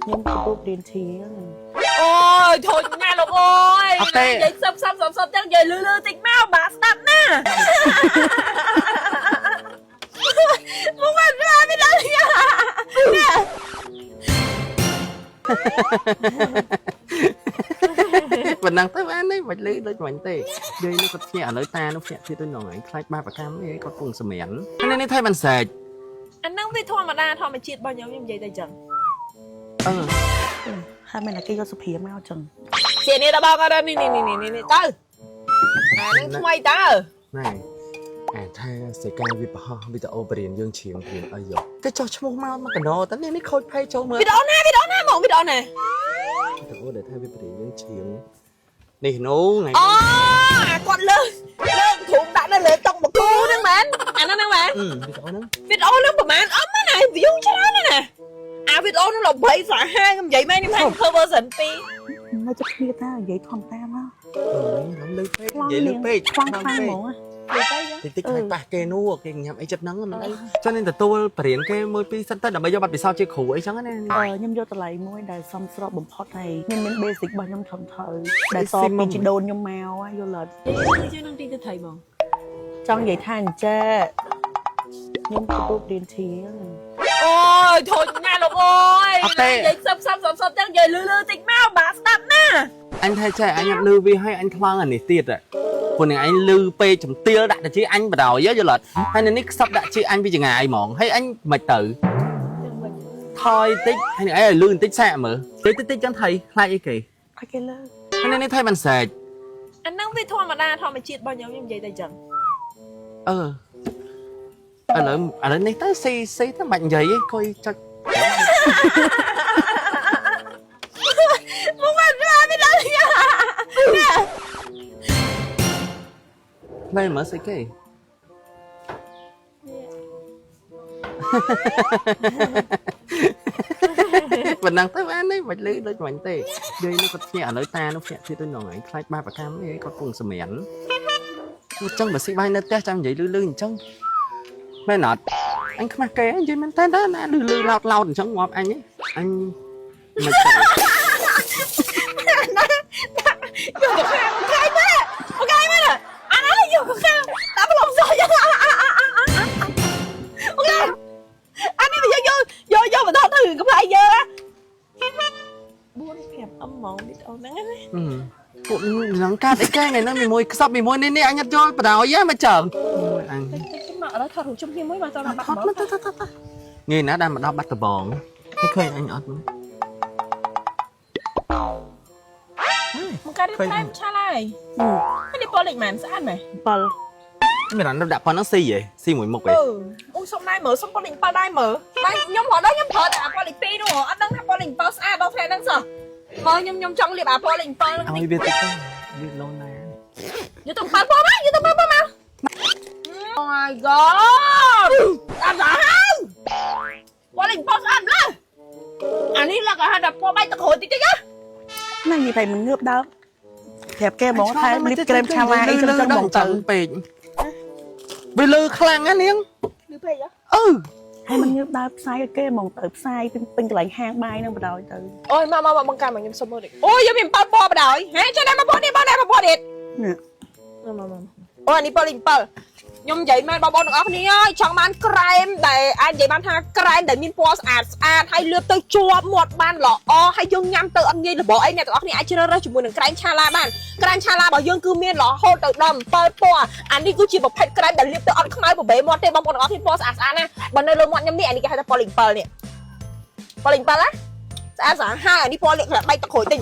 ខ្ញុំកំពុងរៀនធៀង អូយធុញណាស់លោកអើយ អត់ទេ និយាយសឹបសឹបសឹបសឹបចឹងនិយាយលឺលឺតិចមកបាក់ស្ដាប់ណាមកមកមិនដល់នេះ ប៉ុណ្ណឹងទៅបានទេមិនលឺដូចមិនទេយាយនោះគាត់ភ្ញាក់ឥឡូវតានោះភ្ញាក់ទៀតទៅនងឯងខ្លាចបាបកម្មនេះគាត់ពងសម្រាននេះនេះថៃបានស្រែក អាហ្នឹងវាធម្មតាធម្មជាតិរបស់ខ្ញុំខ្ញុំនិយាយតែចឹង អឺ ហើយមិនតែគេយកសុភាមកចឹង ជានេះដល់បងអត់នេះនេះនេះនេះនេះទៅអាហ្នឹងថ្មីតើ ណែអាថាសេកាវាប្រហោះវីដេអូបរៀនយើងច្រៀងព្រៀងអីយោគេចោះឈ្មោះមកមកកណោតនេះនេះខូចផេចូលមើល វីដេអូណាវីដេអូណាមកវីដេអូណា វីដេអូដែលថាវាបរៀនយើងច្រៀងនេះនោះថ្ងៃ អូអាគាត់លើកលើកធុងដាក់នៅលើតុបកគូហ្នឹងមែនអាហ្នឹងហ្នឹងមែន វីដេអូហ្នឹង វីដេអូហ្នឹងប្រហែលអមណា view ច្រើនណាស់ណាអាវីដេអូហ្នឹងល្បីសាហាវខ្ញុំនិយាយមែនខ្ញុំថាធ្វើ version 2 នៅចិត្តគ្នាតានិយាយធម្មតាមក អឺឡំលឺពេកនិយាយលឺពេក ខ្លាំងខ្លាំងហ្មង និយាយទៅចឹង តិចតិចខ្លាចប៉ះគេនោះគេញ៉ាំអីចិត្តហ្នឹងមិនអីចុះនេះទទួលបរៀនគេមួយពីរសិនទៅដើម្បីយកប័ណ្ណពិសោធន៍ជាគ្រូអីចឹងណា អឺខ្ញុំយកតម្លៃមួយដែលសមស្របបំផុតហើយខ្ញុំមាន basic របស់ខ្ញុំត្រឹមត្រូវដែលតពីជីដូនខ្ញុំមកយល់អត់ ជានឹងទីទៅថៃបង ចង់និយាយថាអញ្ចេះខ្ញុំកំពុងរៀនធៀង អូយធុញណាស់លោកអើយ អត់ទេ និយាយសឹបសឹបសឹបសឹបចឹងនិយាយលឺលឺតិចមកបាក់ស្ដាប់ណា អញថាចេះអញអត់លឺវាឲ្យអញខ្លាំងអានេះទៀតព្រោះនឹងអញលឺពេកចំទៀលដាក់ទៅជាអញបដ ாய் យល់អត់ហើយនៅនេះខ្សឹបដាក់ជាអញពីចងាយហ្មងហើយអញមិនទៅថយតិចហើយនឹងឯងឲ្យលឺបន្តិចសាកមើលតិចតិចតិចចឹងថៃខ្លាចអីគេ ឲ្យគេលើក ហើយនៅនេះថៃបានស្រែក អាហ្នឹងវាធម្មតាធម្មជាតិរបស់ខ្ញុំខ្ញុំនិយាយតែចឹង អឺឥឡូវឥឡូវនេះទៅស៊ីស៊ីទៅមិនបាច់និយាយទេអង្គុយចុច មកមកមិនដល់នេះ ផ្លែមើលស្អីគេប៉ុណ្ណឹងទៅបានទេមិនលឺដូចមិនទេយាយនោះគាត់ភ្ញាក់ឥឡូវតានោះភ្ញាក់ទៀតទៅនងឯងខ្លាចបាបកម្មនេះគាត់ពងសម្រានអញ្ចឹងបើស៊ីបាយនៅផ្ទះចាំនិយាយលឺលឺអញ្ចឹងមែនអត់អញខ្មាស់គេនិយាយមែនតើណាលឺលឺឡោតឡោតអញ្ចឹងងាប់អញអញមិនទៅ យកទៅខាងខៃមែនអូខេមែនអាហ្នឹងយកទៅខាងដាក់ប្លុំសចឹងអូខេអានេះយកយកយកយកបន្តទៅកំ pl ៃយើងណា4 5អមហ្មងវីដេអូហ្នឹងណា ពួកនឹងកាត់អីគេថ្ងៃហ្នឹងមីមួយខ្សឹបមីមួយនេះនេះអញអត់យល់បដ ாய் ហ៎មកចឹងមួយអញ តិចតិចមកឥឡូវថតរូបជុំគ្នាមួយមកតមកបាត់ ថតមកទៅទៅទៅងាយណាស់ដែលមកដល់បាត់ដបងគេឃើញអញអត់មើល មកកាត់ផ្លែឆាឡៃហើយនេះពណ៌លេខម៉ានស្អាតមែន 7 មានអានដាក់ប៉ុណ្ណឹងស៊ីហ៎ស៊ីមួយមុខហ៎ អឺអូសុំដែរមើលសុំពណ៌លេខ7ដែរមើលតែខ្ញុំរត់ដល់ខ្ញុំប្រើតែអាពណ៌លេខ2នោះអត់ដឹងថាពណ៌លេខ7ស្អាតដល់ផ្លែហ្នឹងសោះមកខ្ញុំខ្ញុំចង់លាបអាពណ៌លេខ7ហ្នឹង ឲ្យវាតិចទៅវាឡូណា យកទៅ7ពណ៌មកយកទៅ7ពណ៌មក Oh my god អាសាហាវពណ៌លេខ7ស្អាតម្ល៉េះអានេះលក្ខណៈថាពណ៌បាយទឹកក្រូចតិចតិចណា ណានិយាយតែមិនងើបដើមប្រាប់គេហ្មងថាលីបក្រែមឆាឡាអីចឹងចឹងហ្មងទៅ ពេកវាលឺខ្លាំងណាស់នាង លឺពេកហ៎ អឺ ហើយមិនងើបដើរផ្សាយឲ្យគេហ្មងទៅផ្សាយពេញកន្លែងហាងបាយហ្នឹងបណ្ដោយទៅ អូយមកមកមកបង្កើតមកខ្ញុំសុំមើលតិចអូយយកមាន7ពណ៌បដ ாய் ហេចេះតែមកពណ៌នេះបងដែរមកពណ៌នេះ នេះ មកមកមកអូអានេះពណ៌លេខ7ខ្ញុំនិយាយមែនបងប្អូនទាំងអស់គ្នាអើយចង់បានក្រែមដែលអាចនិយាយបានថាក្រែមដែលមានពណ៌ស្អាតស្អាតហើយលាបទៅជាប់មាត់បានល្អហើយយើងញ៉ាំទៅអត់ងាយរបកអីអ្នកទាំងអស់គ្នាអាចជ្រើសរើសជាមួយនឹងក្រែមឆាឡាបានក្រែមឆាឡារបស់យើងគឺមានរហូតទៅដល់7ពណ៌អានេះគឺជាប្រភេទក្រែមដែលលាបទៅអត់ខ្មៅបបេមាត់ទេបងប្អូនទាំងអស់គ្នាពណ៌ស្អាតស្អាតណាបើនៅលើមាត់ខ្ញុំនេះអានេះគេហៅថាពណ៌លេខ7នេះពណ៌លេខ7ណាស្អាតស្អាតហើយអានេះពណ៌លាកក្រាបបាយទឹកក្រូចតិច